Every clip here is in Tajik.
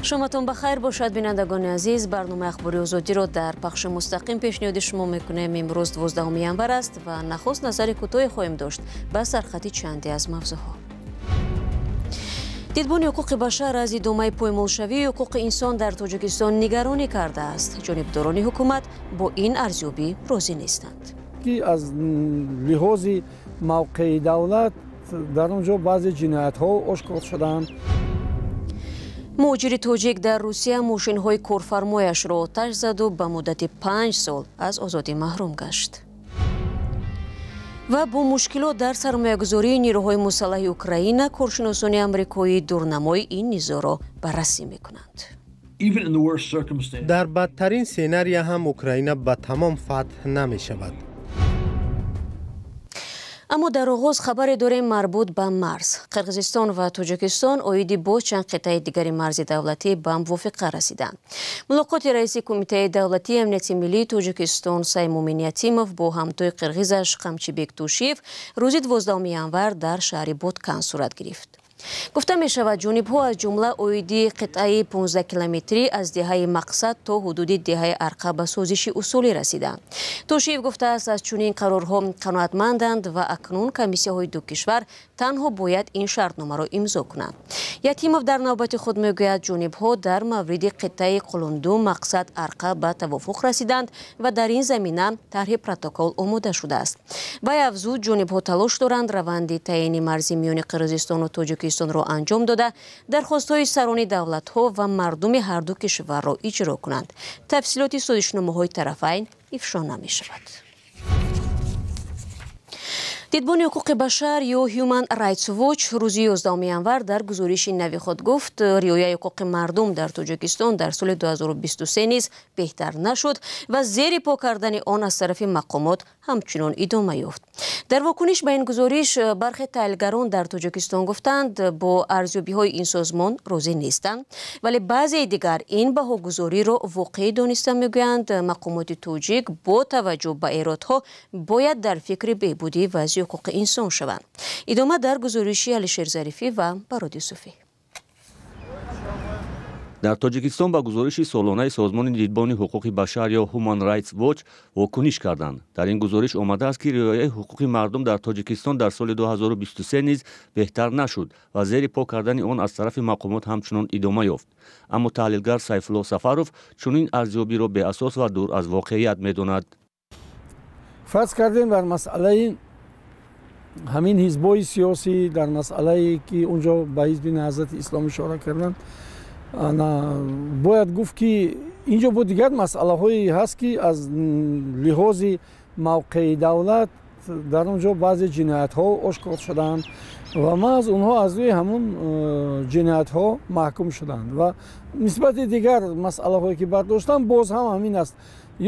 Шоматон ба хайр бошад, бинандагони азиз. Барномаи Ахбори Озодиро дар пахши мустақим пешниҳоди шумо мекунем. Имрӯз 12 январ аст ва нахуст назари кӯтоҳе хоҳем дошт ба сархати чанде аз мавзӯъҳо. Дидбони ҳуқуқи башар аз идомаи поймолшавии ҳуқуқи инсон дар Тоҷикистон нигаронӣ кардааст. Ҷонибдорони ҳукумат бо ин арзёбӣ розӣ нестанд. Ки аз лиҳози мавқеи давлат дар он ҷо баъзе ҷиноятҳо ошкор шуданд. Муҳоҷири тоҷик дар Русия мошинҳои корфармояшро оташ заду ба муддати 5 сол аз озодӣ маҳрум гашт. Ва бо мушкилот дар сармоягузории нерӯҳои мусаллаҳи Украина коршиносони амрикоӣ дурнамои ин низоъро баррасӣ мекунанд. Дар бадтарин сценария ҳам Украина ба тамом фатҳ намешавад. Аммо дар оғоз хабаре дорем марбут ба марз. Қирғизистон ва Тоҷикистон оиди боз чанд қитъаи дигари марзи давлатӣ ба мувофиқа расиданд. Мулоқоти раиси Кумитаи давлатии амнияти миллии Тоҷикистон Саймумин Ятимов бо ҳамтои қирғизаш Қамчибек Тушиев рӯзи 12 январ дар шаҳри Боткан сурат гирифт. Гуфта мешавад, ҷонибҳо аз ҷумла оиди қитъаи 15 километрӣ аз деҳаи Мақсад то ҳудуди деҳаи Арқа ба созиши усулӣ расиданд. Тошиев гуфтааст, аз чунин қарорҳо қаноатманданд ва акнун комиссияҳои ду кишвар танҳо бояд ин шартномаро имзо кунанд. Ятимов дар навбати худ мегӯяд, ҷонибҳо дар мавриди қитъаи Қулунду Мақсад Арқа ба тавофуқ расиданд ва дар ин замина тарҳи протокол омода шудааст. Вай афзуд, ҷонибҳо талош доранд раванди таъйини марзи миёни Қирғизистону Тоҷикистонро анҷом дода, дархостҳои сарони давлатҳо ва мардуми ҳарду кишварро иҷро кунанд. Тафсилоти созишномаҳои тарафайн ифшо намешавад. Дидбони ҳуқуқи башар ё Human Rights Watch рӯзи 11 январ дар гузориши нави худ гуфт, риояи ҳуқуқи мардум дар Тоҷикистон дар соли 2023 низ беҳтар нашуд ва зери по кардани он аз тарафи мақомот ҳамчунон идома ёфт. Дар вокуниш ба ин гузориш бархе таҳлилгарон дар Тоҷикистон гуфтанд, бо арзёбиҳои ин созмон розӣ нестанд, вале баъзеи дигар ин баҳогузориро воқеӣ дониста мегӯянд, мақомоти тоҷик бо таваҷҷӯҳ ба эродҳо бояд дар фикри беҳбудии вазъи ҳуқуқи инсон шаванд. Идома дар гузориши Алишер Зарифӣ ва Барод Юсуфӣ. Дар Тоҷикистон ба гузориши солонаи созмони дидбони ҳуқуқи башар ё Human Rights Watch вокуниш карданд. Дар ин гузориш омадааст, ки риояи ҳуқуқи мардум дар Тоҷикистон дар соли 2023 низ беҳтар нашуд ва зери по кардани он аз тарафи мақомот ҳамчунон идома ёфт. Аммо таҳлилгар Сайфулло Сафаров чунин арзёбиро беасос ва дур аз воқеият медонад. Фарз кардем, дар масъалаи ҳамин ҳизбҳои сиёсӣ, дар масъалае ки унҷо ба ҳизби Наҳзати Ислом ишора карданд, бояд гуфт, ки инҷо бо дигар масъалаҳое ҳаст, ки аз лиҳози мавқеи давлат дар он ҷо баъзе ҷиноятҳо ошкор шуданд ва маҳз онҳо аз рӯи ҳамун ҷиноятҳо маҳкум шуданд ва нисбати дигар масъалаҳое ки бардоштанд, боз ҳам ҳамин аст: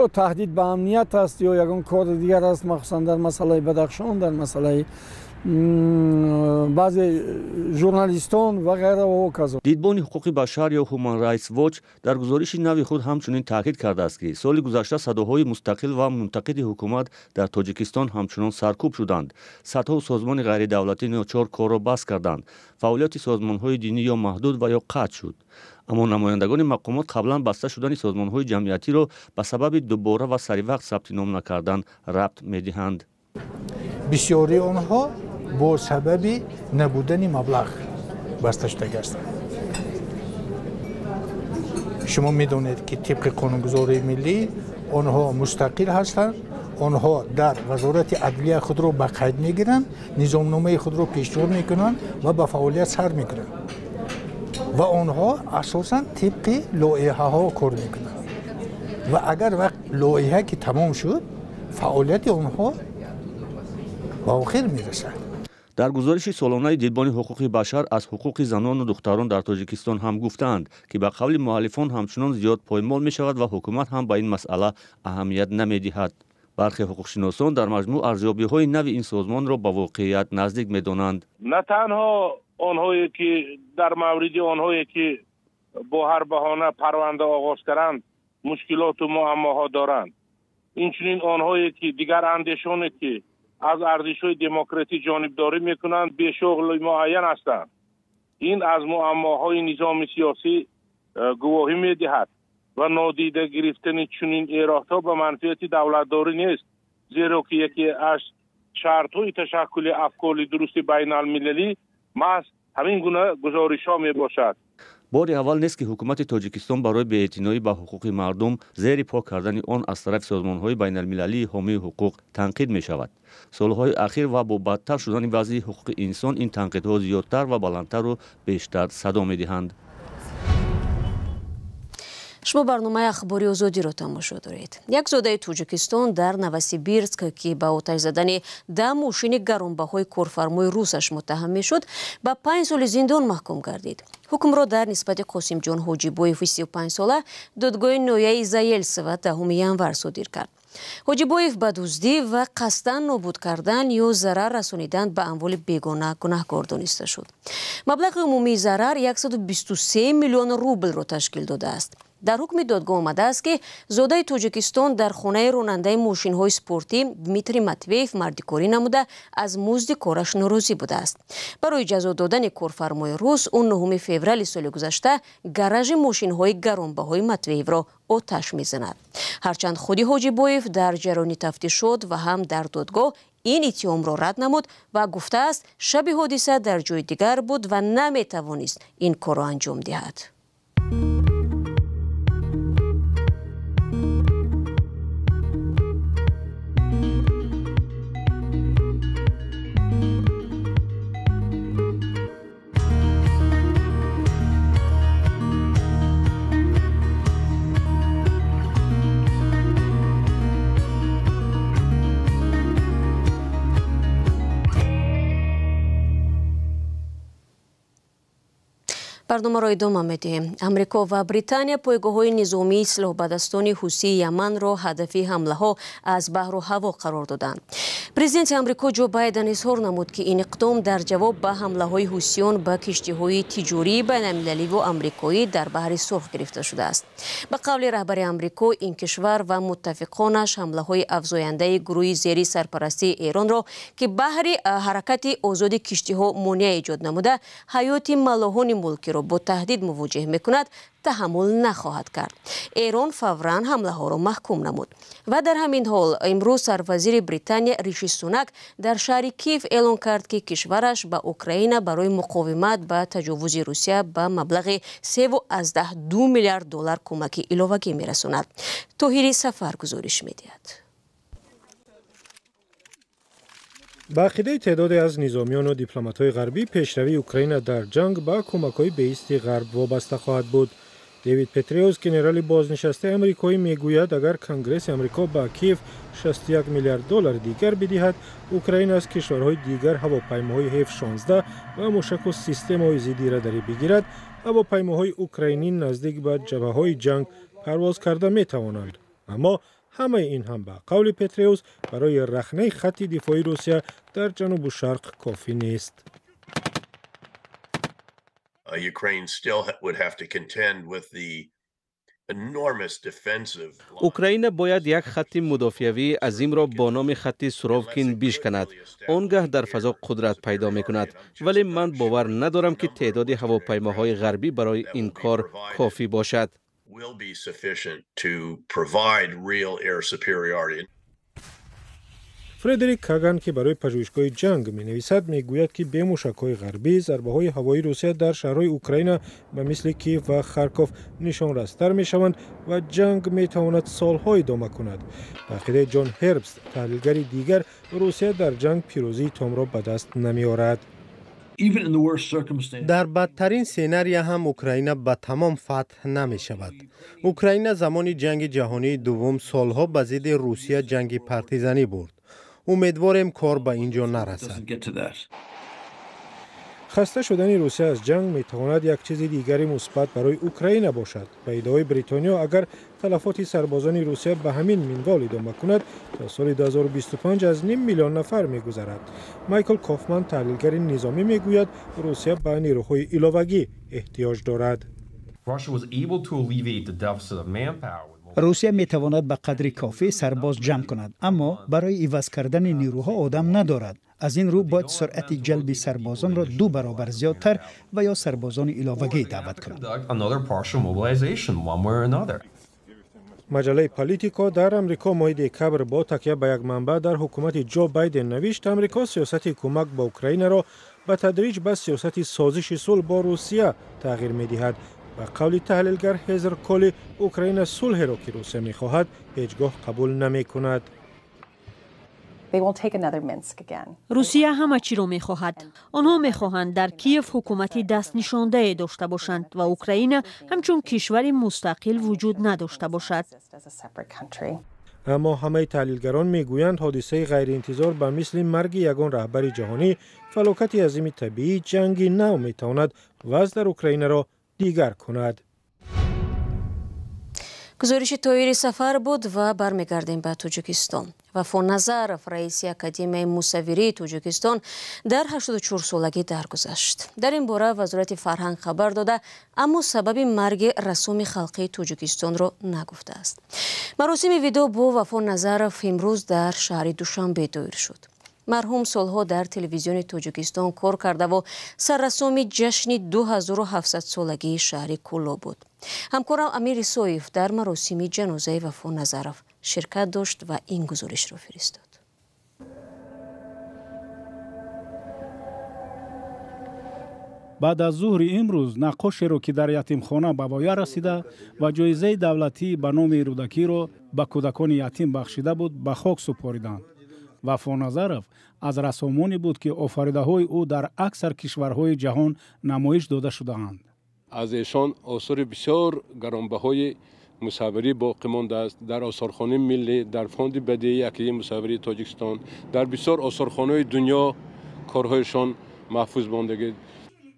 ё таҳдид ба амният аст, ё ягон кори дигар аст, махсусан дар масъалаи Бадахшон, дар масъалаи баъзе журналистон ва ғайра ва ҳоказо. Дидбони ҳуқуқи башар ё Human Rights Watch дар гузориши нави худ ҳамчунин таъкид кардааст, ки соли гузашта садоҳои мустақил ва мунтақиди ҳукумат дар Тоҷикистон ҳамчунон саркӯб шуданд. Садҳо созмони ғайридавлатӣ ночор корро баст карданд. Фаъолияти созмонҳои динӣ ё маҳдуд ва ё қатъ шуд. Аммо намояндагони мақомот қаблан баста шудани созмонҳои ҷамъиятиро ба сабаби дубора ва саривақт сабти ном накардан рабт медиҳанд. Бисёрии онҳо бо сабаби набудани маблағ баста шудагӣ ҳастанд. Шумо медонед, ки тибқи қонунгузории миллӣ онҳо мустақил ҳастанд. Онҳо дар Вазорати адлия худро ба қайд мегиранд, низомномаи худро пешниҳод мекунанд ва ба фаъолият сар мекунанд ва онҳо асосан тибқи лоиҳаҳо кор мекунанд ва агар вақт лоиҳа ки тамом шуд, фаъолияти онҳо ба охир мерасад. Дар гузориши солонаи дидбони ҳуқуқи башар аз ҳуқуқи занону духтарон дар Тоҷикистон ҳам гуфтаанд, ки ба қавли муаллифон ҳамчунон зиёд поймол мешавад ва ҳукумат ҳам ба ин масъала аҳамият намедиҳад. Бархе ҳуқуқшиносон дар маҷмӯъ арзёбиҳои нави ин созмонро ба воқеият наздик медонанд. На танҳо онҳое ки дар мавриди онҳое ки бо ҳар баҳона парванда оғоз карданд, мушкилоту муаммоҳо доранд, инчунин онҳое ки дигар андешоне ки аз арзишҳои демократӣ ҷонибдорӣ мекунанд, бешуғли муайян ҳастанд. Ин аз муаммоҳои низоми сиёсӣ. Гувоҳӣ медиҳад ва нодида гирифтани чунин эродҳо ба манфиати давлатдорӣ нест, зеро ки яке аз шартҳои ташаккули афкори дурусти байналмилалӣ маҳз ҳамин гуна гузоришҳо мебошад. Бори аввал нест, ки ҳукумати Тоҷикистон барои беэътиноӣ ба ҳуқуқи мардум, зери по кардани он аз тарафи созмонҳои байналмилалии ҳомии ҳуқуқ танқид мешавад. Солҳои ахир ва бо бадтар шудани вазъи ҳуқуқи инсон ин танқидҳо зиёдтар ва баландтару бештар садо медиҳанд. Шумо барномаи Ахбори Озодиро тамошо доред. Як зодаи Тоҷикистон дар Новосибирск, ки ба оташ задани 10 мошини гаронбаҳои корфармои русаш муттаҳам мешуд, ба 5 соли зиндон маҳкум гардид. Ҳукмро дар нисбати Қосимҷон Ҳоҷибоеви 35сола додгоҳи ноҳияи Заельцево 10 январ содир кард. Ҳоҷибоев ба дуздӣ ва қасдан нобуд кардан ё зарар расонидан ба амволи бегона гунаҳкор дониста шуд. Маблағи умумии зарар 123 миллион рублро ташкил додааст. Дар ҳукми додгоҳ омадааст, ки зодаи Тоҷикистон дар хонаи ронандаи мошинҳои спортӣ Дмитрий Матвеев мардикорӣ намуда, аз музди кораш норозӣ будааст. Барои ҷазо додани корфармои рус ӯ 9 феврали соли гузашта гаражи мошинҳои гаронбаҳои Матвеевро оташ мезанад. Ҳарчанд худи Ҳоҷибоев дар ҷараёни тафтишот ва ҳам дар додгоҳ ин иттиҳомро рад намуд ва гуфтааст, шаби ҳодиса дар ҷои дигар буд ва наметавонист ин корро анҷом диҳад. Барномаро идома медиҳем. Амрико ва Британия пойгоҳҳои низомии силоҳбадастони ҳусии Яманро ҳадафи ҳамлаҳо аз баҳру ҳаво қарор доданд. Президенти Амрико Ҷо Байден изҳор намуд, ки ин иқдом дар ҷавоб ба ҳамлаҳои ҳусиён ба киштиҳои тиҷории байналмилаливу амрикоӣ дар Баҳри Сурх гирифта шудааст. Ба қавли раҳбари Амрико, ин кишвар ва муттафиқонаш ҳамлаҳои афзояндаи гурӯҳи зери сарпарастии Эронро, ки баҳри ҳаракати озоди киштиҳо монеа эҷод намуда, ҳаёти маллоҳони мулкиро бо таҳдид мувоҷеҳ мекунад, таҳаммул нахоҳад кард. Эрон фавран ҳамлаҳоро маҳкум намуд. Ва дар ҳамин ҳол имрӯз сарвазири Британия Риши Сунак дар шаҳри Киев эълон кард, ки кишвараш ба Украина барои муқовимат ба таҷовузи Русия ба маблағи 3,2 миллиард доллар кӯмаки иловагӣ мерасонад. Тоҳири Сафар гузориш медиҳад. Ба ақидаи теъдоде аз низомиёну дипломатҳои ғарбӣ, пешравии Украина дар ҷанг ба кӯмакҳои беисти Ғарб вобаста хоҳад буд. Дэвид Петреус, генерали бознишастаи амрикоӣ, мегӯяд, агар Конгресси Амрико ба Киев 61 миллиард доллари дигар бидиҳад, Украина аз кишварҳои дигар ҳавопаймоҳои F-16 ва мушаку системаҳои зидди радарӣ бигирад, ҳавопаймоҳои украинӣ наздик ба ҷабҳаҳои ҷанг парвоз карда метавонанд. Аммо ҳамаи ин ҳам, ба қавли Петреус, барои рахнаи хатти дифоии Русия дар ҷанубу шарқ кофӣ нест. Ukraine still would have to contend with the enormous defensive Украина бояд як хатти мудофиавии азимро бо номи хатти Суровкин бишканад. Он гаҳ дар фазо қудрат пайдо мекунад, вале ман бовар надорам, ки теъдоди ҳавопаймоҳои ғарбӣ барои ин кор кофӣ бошад. will be sufficient to provide real air superiority. Фредерик Каган, ки барои Пажӯҳишгоҳи ҷанг менависад, мегӯяд, ки бе мушакҳои ғарбӣ зарбаҳои ҳавоии Русия дар шаҳрҳои Украина ба мисли Киев ва Харков нишонрастар мешаванд ва ҷанг метавонад солҳо идома кунад. Ба ақидаи Ҷон Ҳербст, таҳлилгари дигар, Русия дар ҷанг пирӯзии томро ба даст намеорад. Дар бадтарин сценария ҳам Украина ба тамом фатҳ намешавад. Украина замони Ҷанги ҷаҳонии дуввум солҳо ба зидди Русия ҷанги партизанӣ бурд. Умедворем, кор ба ин ҷо нарасад. Хаста шудани Русия аз ҷанг метавонад як чизи дигари мусбат барои Украина бошад. Ба иддаои Бритониё, агар талафоти сарбозони Русия ба ҳамин минвол идома кунад, то соли 2025 аз ним миллион нафар мегузарад. Майкл Кофман, таҳлилгари низомӣ, мегӯяд, Русия ба нерӯҳои иловагӣ эҳтиёҷ дорад. Русия метавонад ба қадри кофӣ сарбоз ҷамъ кунад, аммо барои иваз кардани нерӯҳо одам надорад. Аз ин рӯ бояд суръати ҷалби сарбозонро 2 баробар зиёдтар ва ё сарбозони иловагӣ даъват кунад. Маҷаллаи Политико дар Амрико моҳи декабр бо такя ба як манбаъ дар ҳукумати Ҷо Байден навишт, Амрико сиёсати кӯмак ба Украинаро ба тадриҷ ба сиёсати созиши сулҳ бо Русия тағйир медиҳад. Ба қавли таҳлилгар Ҳезер Коли, Украина сулҳеро, ки Русия мехоҳад, ҳеҷ гоҳ қабул намекунад. Русия ҳама чиро мехоҳад. Онҳо мехоҳанд дар Киев ҳукумати дастнишондае дошта бошанд ва Украина ҳамчун кишвари мустақил вуҷуд надошта бошад. Аммо ҳамаи таҳлилгарон мегӯянд, ҳодисаи ғайриинтизор ба мисли марги ягон раҳбари ҷаҳонӣ, фалокати азими табиӣ, ҷанги нав метавонад вазъ дар Украинаро дигар кунад. Гузориши Тоири Сафар буд ва бармегардем ба Тоҷикистон. Вафо Назаров, раиси Академияи мусаввирии Тоҷикистон, дар 84 солагӣ даргузашт. Дар ин бора Вазорати фарҳанг хабар дода, аммо сабаби марги рассоми халқии Тоҷикистонро нагуфтааст. Маросими видоъ бо Вафо Назаров имрӯз дар шаҳри Душанбе доир шуд. Марҳум солҳо дар телевизиони Тоҷикистон кор кардаву саррассоми ҷашни 2700-солагии шаҳри Кӯлоб буд. Ҳамкорам Амир Исоев дар маросими ҷанозаи Вафо Назаров ширкат дошт ва ин гузоришро фиристод. Баъд аз зуҳри имрӯз наққошеро, ки дар ятимхона ба воя расида ва ҷоизаи давлатӣ ба номи Рӯдакиро ба кӯдакони ятим бахшида буд, ба хок супориданд. Вафо Назаров аз рассомоне буд, ки офаридаҳои ӯ дар аксар кишварҳои ҷаҳон намоиш дода шудаанд. Аз эшон осори бисёр гаронбаҳои мусаввирӣ боқӣ мондааст дар осорхонаи миллӣ, дар фонди бадеии Академияи мусаввирии Тоҷикистон, дар бисёр осорхонаҳои дунё корҳояшон маҳфуз мондагӣ.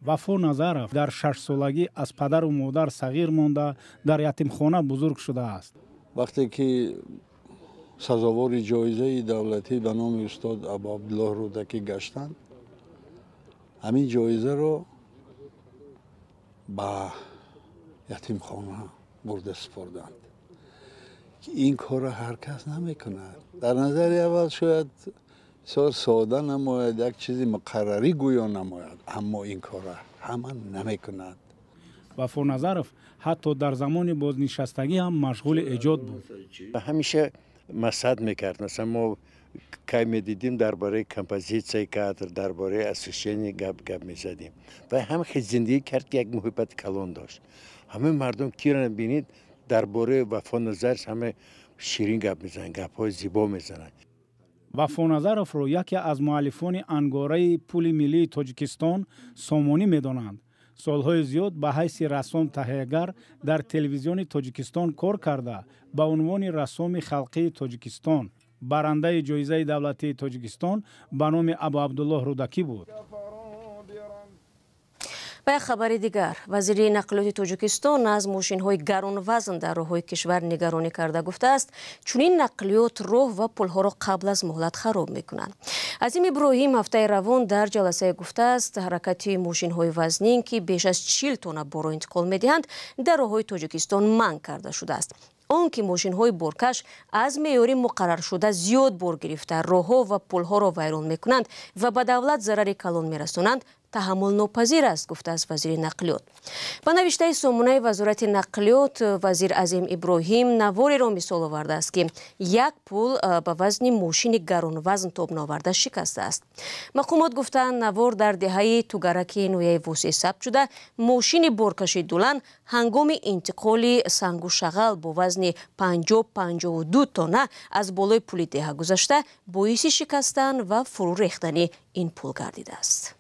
Вафо Назаров дар 6-солагӣ аз падару модар сағир монда, дар ятимхона бузург шудааст. Вақте ки сазовори ҷоизаи давлатӣ ба номи устод Абуабдуллоҳ Рӯдакӣ гаштанд, ҳамин ҷоизаро ба ятимхона бурда супорданд. Ин корро ҳар кас намекунад. Дар назари аввал шояд бисёр сода намояд, як чизи муқаррарӣ гӯё намояд, аммо ин корро ҳама намекунад. Вафо Назаров ҳатто дар замони бознишастагӣ ҳам машғули эҷод буд. Ҳамеша маслиҳат мекард. Масалан, мо кай медидим, дар бораи композитсияи кадр, дар бораи освещение гап мезадем. Ва ҳам хел зиндагӣ кард, ки як муҳаббати калон дошт. Ҳамаи мардум киро бинед, дар бораи Вафо Назаров ҳама ширин гап мезананд, гапҳои зебо мезананд. Вафо Назаровро яке аз муаллифони ангораи пули миллии Тоҷикистон Сомонӣ медонанд. Солҳои зиёд ба ҳайси рассом таҳиягар дар телевизиони Тоҷикистон кор карда, ба унвони рассоми халқии Тоҷикистон, барандаи ҷоизаи давлатии Тоҷикистон ба номи Абуабдуллоҳ Рӯдакӣ буд. Ба як хабари дигар, вазири нақлиёти Тоҷикистон аз мошинҳои гаронвазн дар роҳҳои кишвар нигаронӣ карда гуфтааст, чунин нақлиёт роҳ ва пулҳоро қабл аз муҳлат хароб мекунанд. Азим Иброҳим ҳафтаи равон дар ҷаласае гуфтааст, ҳаракати мошинҳои вазнин, ки беш аз 40 тонна борро интиқол медиҳанд, дар роҳҳои Тоҷикистон манъ карда шудааст. Он ки мошинҳои боркаш аз меъёри муқарраршуда зиёд бор гирифта, роҳҳо ва пулҳоро вайрон мекунанд ва ба давлат зарари калон мерасонанд, таҳаммулнопазир аст, гуфтааст вазири нақлиёт. Ба навиштаи сомонаи Вазорати нақлиёт, вазир Азим Иброҳим навореро мисол овардааст, ки як пул ба вазни мошини гаронвазн тоб наоварда шикастааст. Мақомот гуфтаанд, навор дар деҳаи Тугараки ноҳияи Восеъ сабт шуда, мошини боркаши дулан ҳангоми интиқоли сангу шағал бо вазни 50-52 тонна аз болои пули деҳа гузашта, боиси шикастан ва фурӯ рехтани ин пул гардидааст.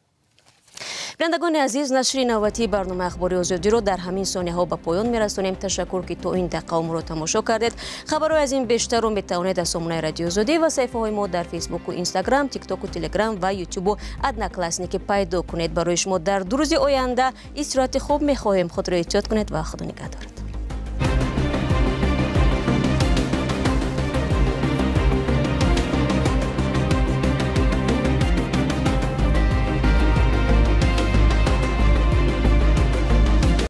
Бинандагони азиз, нашри навбатии барномаи Ахбори Озодиро дар ҳамин сонияҳо ба поён мерасонем. Ташаккур, ки то ин дақиқа моро тамошо кардед. Хабарҳои аз ин бештарро метавонед аз сомонаи Радиои Озодӣ ва саҳифаҳои мо дар Фейсбуку, Инстаграм, Тиктоку, Телеграм ва Ютубу Одноклассники пайдо кунед. Барои шумо дар 2 рӯзи оянда истироҳати хуб мехоҳем. Худро эҳтиёт кунед ва Худо нигаҳдорад.